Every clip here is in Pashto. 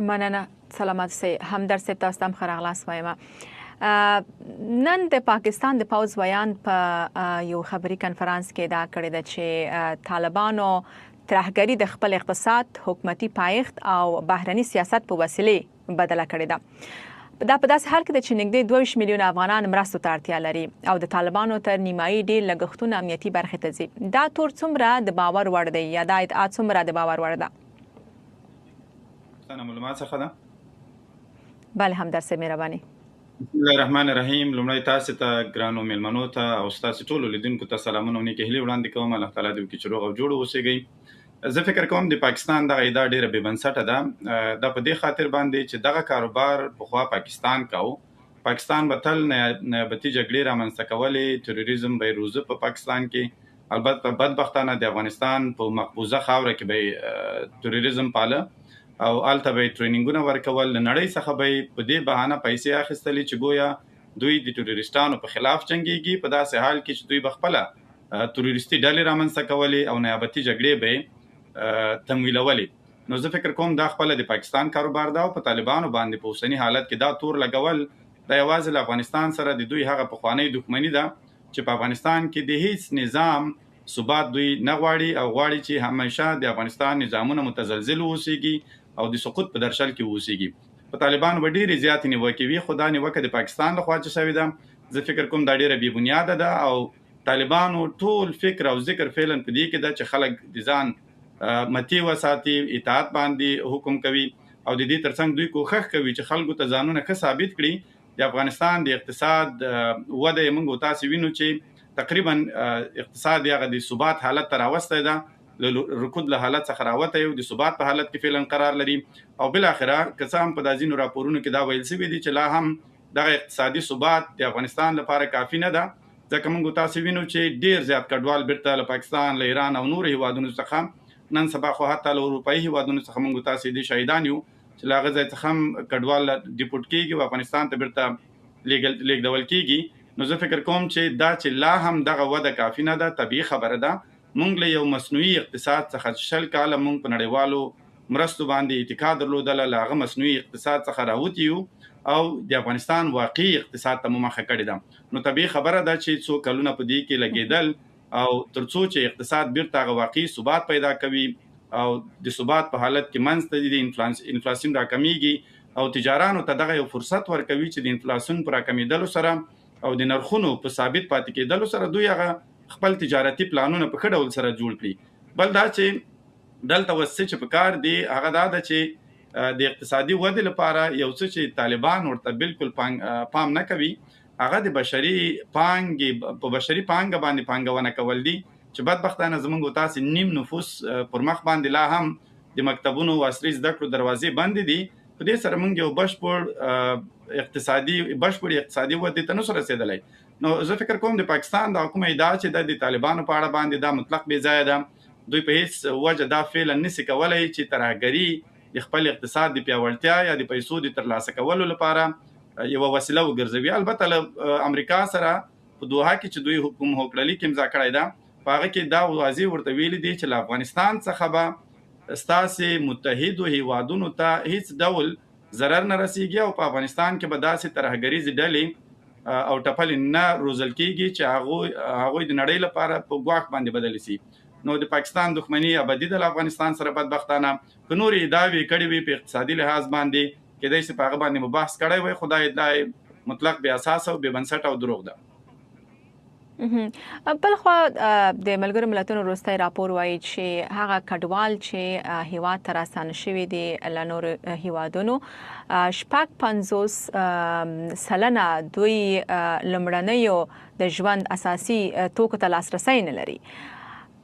مننه، سلامت اوسئ. همدرد صاحب، تاسو ته هم ښه راغلاست وایم. نن د پاکستان د پوځ ویاند په یو خبري کنفرانس کې ادعا کړې ده چې طالبانو ترهګري د خپل اقتصاد، حکومتي پایښت او بهرني سیاست په وسیلې بدله کړې ده. دا په داسې حال کې ده چې نږدې 22 میلیونه افغانان مرستو ته اړتیا لري او د طالبانو تر نیمایي ډیر لګښتونه امنیتي برخې ته ځي. دا تور څومره د باور وړ دی یا دا ادعا څومره د باور وړ ده؟ پوښتنه مو له ما څخه ده؟ بله، همدرد صاحب، مهرباني. بسم الله الرحمن الرحیم. لومړی تاسو ته، ګرانو میلمنو ته او ستاسو ټولو لیدونکو ته سلامونه او نیکې هیلې وړاندې کوم. الله تعالی دې وکړي چې روغ او جوړ اوسئ. زه فکر کوم د پاکستان دغه ادعا ډیره بې بنسټه ده. دا په دې خاطر باندې چې دغه کاروبار پخوا پاکستان کاوه. پاکستان به تل نیابتي جګړې رامنځته کولې، تروریزم به یې روزه په پاکستان کې. البته بدبختانه د افغانستان په مقبوضه خاوره کې به تروریزم پاله او هلته به یې ټریننګونه ورکول. له نړۍ څخه به یې په دې بهانه پیسې اخیستلې چې ګویا دوی د تروریستانو په خلاف جنګیږي، په داسې حال کې چې دوی به خپله تروریستي ډلې رامنځته کولې او نیابتي جګړې به یې تمویلولې. نو زه فکر کوم دا خپله د پاکستان کاروبار ده او په طالبانو باندې په اوسني حالت کې دا تور لګول، دا یوازې له افغانستان سره د دوی هغه پخوانۍ دښمني ده چې په افغانستان کې د هیڅ نظام ثبات دوی نه غواړي او غواړي چې همیشه د افغانستان نظامونه متزلزل اوسېږي او د سقوط په درشل کې اوسېږي. په طالبانو به ډېرې زیاتې نیوکې وي، خو دا نیوکه د پاکستان لخوا چې شوې ده، زه فکر کوم دا ډېره بې بنیاده ده او طالبانو ټول فکر او ذکر فعلا په دې کې ده چې خلک د ځان مطیع وساتي، اطاعت باندې حکم کوي او د دې ترڅنګ دوی کوښښ کوي چې خلکو ته ځانونه ښه ثابت کړي. د افغانستان د اقتصاد وده یې موږ تاسو وینو چې تقریبا اقتصاد یې هغه د ثبات حالت ته راوستی ده، له رکود له حالت څخه راوتی او د ثبات په حالت کې فعلا قرار لري. او بالاخره که څه هم په دا ځینو راپورونو کې دا ویل شوي دي چې لا هم دغه اقتصادي ثبات د افغانستان لپاره کافي نه ده، ځکه موږ تاسو وینو چې ډیر زیات کډوال بیرته له پاکستان، له ایران او نورو هیوادونو څخه، نن سبا خو حتی له اروپایي هیوادونو څخه موږ تاسو دې شاهدان یو چې له هغه ځای څخه هم کډوال ډیپورټ کیږي او افغانستان ته بیرته لیږدول کیږي. نو زه فکر کوم چې دا چې لا هم دغه وده کافي نه ده، طبیعي خبره ده. موږ له یو مصنوعي اقتصاد څخه چې 20 کاله موږ په نړیوالو مرستو باندې اتکا درلودله، له هغه مصنوعي اقتصاد څخه راوتي یو او د افغانستان واقعي اقتصاد ته مو مخه کړې ده. نو طبیعي خبره ده چې څو کلونه په دې کې لګېدل او تر څو چې اقتصاد بیرته هغه واقعي ثبات پیدا کوي او د ثبات په حالت کې منځ ته د انفلاسیون راکمیږي او تجارانو ته دغه یو فرصت ورکوي چې د انفلاسیون په راکمیدلو سره او د نرخونو په ثابت پاتې کېدلو سره دوی هغه خپل تجارتي پلانونه په ښه ډول سره جوړ کړي. بل دا چې دلته اوس څه چې په کار دي، هغه دا ده چې د اقتصادي ودې لپاره یو څه چې طالبان ورته بالکل پام نه کوي، هغه د بشري پانګې، په بشري پانګه باندې پانګونه کول دي چې بدبختانه زمونږ تاسو نیم نفوس پر مخ باندې لا هم د مکتبونو او عصري زده کړو دروازې بندې دي. په دې سره موږ یو بشپړ اقتصادي ودې ته نه شو رسېدلی. نو زه فکر کوم د پاکستان دا کومه ادعا چې د طالبانو په اړه باندې، دا مطلق بې ځایه ده. دوی په هیڅ وجه دا فعلا نسی کولای چې ترهګري د خپل اقتصاد د پیاوړتیا یا د پیسو د ترلاسه کولو لپاره یوه وسیله وګرځوي. البته له امریکا سره په دوحه کې چې دوی کوم هوکړه لیک امضا کړی ده، په هغه کې دا واضح ورته ویلي دي چې له افغانستان څخه به ستاسې متحدو هیوادونو ته هیڅ ډول ضرر نه رسیږي او په افغانستان کې به داسې ترهګریزې ډلې او ټپلې نه روزل کیږي چې هغوی د نړۍ لپاره په ګواښ باندې بدلې سي. نو د پاکستان دښمني ابدي ده له افغانستان سره. بدبختانه که نورې ادعاوې کړې وي په اقتصادي لحاظ باندې، کېدای شي په هغه باندې مو بحث کړی وای، خو دا ادعا مطلق بې اساسه او بې بنسټه او دروغ ده. بلخوا د ملګرو ملتونو وروستی راپور وایي چې هغه کډوال چې هیواد ته راستانه شوي دي له نورو هیوادونو، 56% دوی لومړنیو د ژوند اساسي توکو ته لاسرسی نه لري.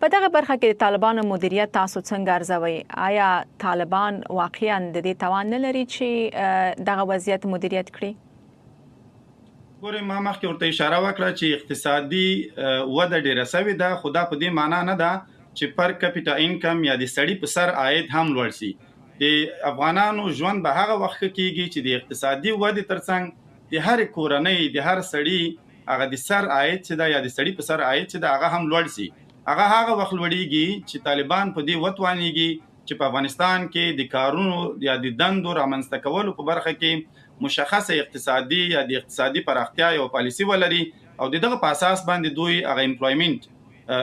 په دغه برخه کې د طالبانو مدیریت تاسو څنګه ارزوئ؟ آیا طالبان واقعا د دې توان نه لري چې دغه وضعیت مدیریت کړي؟ ګورئ، ما مخکې ورته اشاره وکړه چې اقتصادي وده ډیره سوې ده، خو دا په دې معنا نه ده چې per capita income یا د سړي په سر عاید هم لوړ سي. د افغانانو ژوند به هغه وخت ښه کیږي چې د اقتصادي ودې ترڅنګ د هرې کورنۍ، د هر سړي هغه د سر عاید چې ده یا د سړي په سر عاید چې ده، هغه هم لوړ سي. هغه هغه وخت لوړیږي چې طالبان په دې وتوانیږي چې په افغانستان کې د کارونو یا د دندو رامنځته کولو په برخه کې مشخصه اقتصادي یا د اقتصادي پراختیا یوه پالیسي ولري او د دغه په اساس باندې دوی هغه امپلویمنټ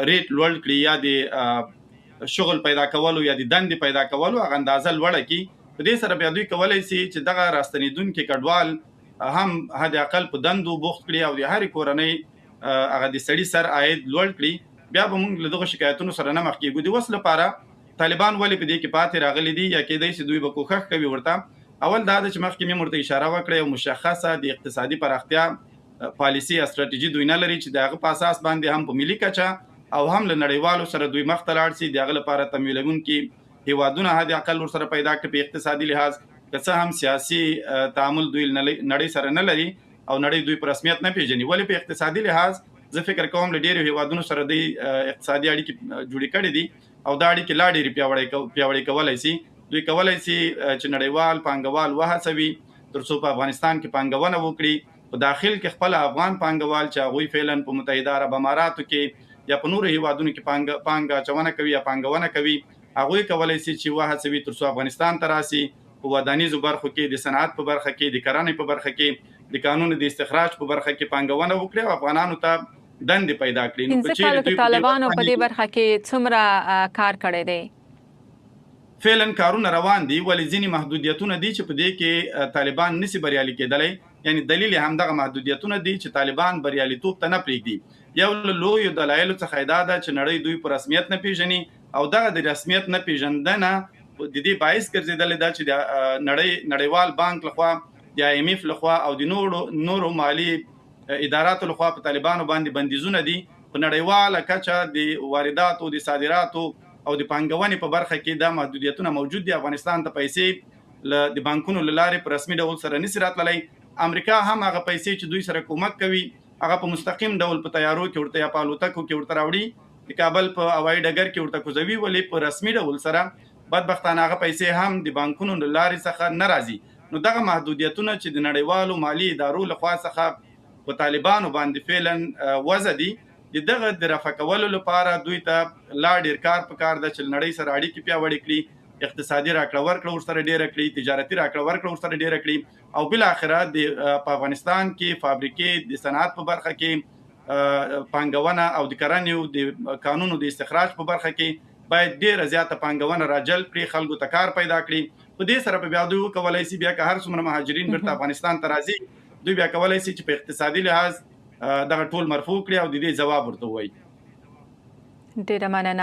ریټ لوړ کړي یا د شغل پیدا کولو یا د دندې پیدا کولو هغه اندازه لوړه کړي. په دې سره بیا دوی کولای شي چې دغه راستنیدونکي کډوال هم حد اقل په دندو بوخت کړي او د هرې کورنۍ هغه د سړي سر عاید لوړ کړي. بیا به موږ له دغو شکایتونو سره نه مخ کیږو. د اوس لپاره طالبان ولې په دې کې پاتې راغلي دي یا کېدای شي دوی به کوښښ کوي ورته، اول دا ده چې مخکې مې ورته اشاره وکړه، یو مشخصه د اقتصادي پراختیا پالیسي یا ستراتیژي دوی نه لري چې د هغه په اساس باندې هم په ملي کچه او هم له نړیوالو سره دوی مخته لاړ شي، د هغه لپاره تمویلوونکي هیوادونه حد اقل ورسره پیدا کړي. په اقتصادي لحاظ که څه هم سیاسي تعامل دوی نړۍ سره نه لري او نړۍ دوی په رسمیت نه پیژني، ولې په اقتصادي لحاظ زه فکر کوم له ډېرو هیوادونو سره دوی اقتصادي اړیکې جوړې کړې دي او دا اړیکې لا ډېرې پیاوړې کولای شي. دوی کولای شي چې نړیوال پانګوال وهڅوي ترڅو په افغانستان کې پانګونه وکړي، په داخل کې خپل افغان پانګوال چې هغوی فعلا په متحده عرب اماراتو کې یا په نورو هیوادونو کې پانګه اچونه کوي یا پانګونه کوي، هغوی کولای شي چې وهڅوي ترڅو افغانستان ته راسي، په ودانیزو برخو کې، د صنعت په برخه کې، د کرنې په برخه کې، د کانونو د استخراج په برخه کې پانګونه وکړي او افغانانو ته دندې پیدا کړي. نو 5 کالو کې طالبانو په دې برخه کې څومره کار کړی دی؟ فعلا کارونه روان دي، ولې ځینې محدودیتونه دي چې په دې کې طالبان نسی بریالي کېدلی. یعنی دلیل هم دغه محدودیتونه دي چې طالبان بریالیتوب ته نه پرېږدي. یو له لویو دلایلو څخه دا ده چې نړۍ دوی په رسمیت نه پیژني او دغه د رسمیت نه پیژندنه د دې باعث ګرځېدلې ده چې د نړیوال بانک لخوا، د آی ایم ایف لخوا او د نورو مالي اداراتو لخوا په طالبانو باندې بندیزونه دي. په نړیواله کچه د وارداتو، د صادراتو او د پانګونې په برخه کې دا محدودیتونه موجود دي. افغانستان ته پیسې د بانکونو له لارې په رسمي ډول سره نسی راتللی. امریکا هم هغه پیسې چې دوی سره کومک کوي هغه په مستقیم ډول په طیارو کې ورته یا په الوتکو کې ورته راوړي، د کابل په هوایي ډګر کې ورته کوزوي، ولې په رسمي ډول سره بدبختانه هغه پیسې هم د بانکونو له لارې څخه نه راځي. نو دغه محدودیتونه چې د نړیوالو مالي ادارو لخوا څخه په طالبانو باندې فعلا وضع دي، د دغه د رفع کولو لپاره دوی ته لا ډیر کار پکار ده چې له نړۍ سره اړیکې پیاوړې کړي، اقتصادي راکړه ورکړه ورسره ډیره کړي، تجارتي راکړه ورکړه ورسره ډیره کړي او بالاخره د په افغانستان کې فابریکې د صنعت په برخه کې پانګونه او د کرنې او د کانونو د استخراج په برخه کې باید ډیره زیاته پانګونه راجلب کړي، خلکو ته کار پیدا کړي. په دې سره به بیا دوی وکولای شي، بیا که هر څومره مهاجرین بیرته افغانستان ته راځي، دوی بیا کولای شي چې په اقتصادي لحاظ دغه ټول مرفوع کړي او د دې ځواب ورته ووایي. ډیره مننه.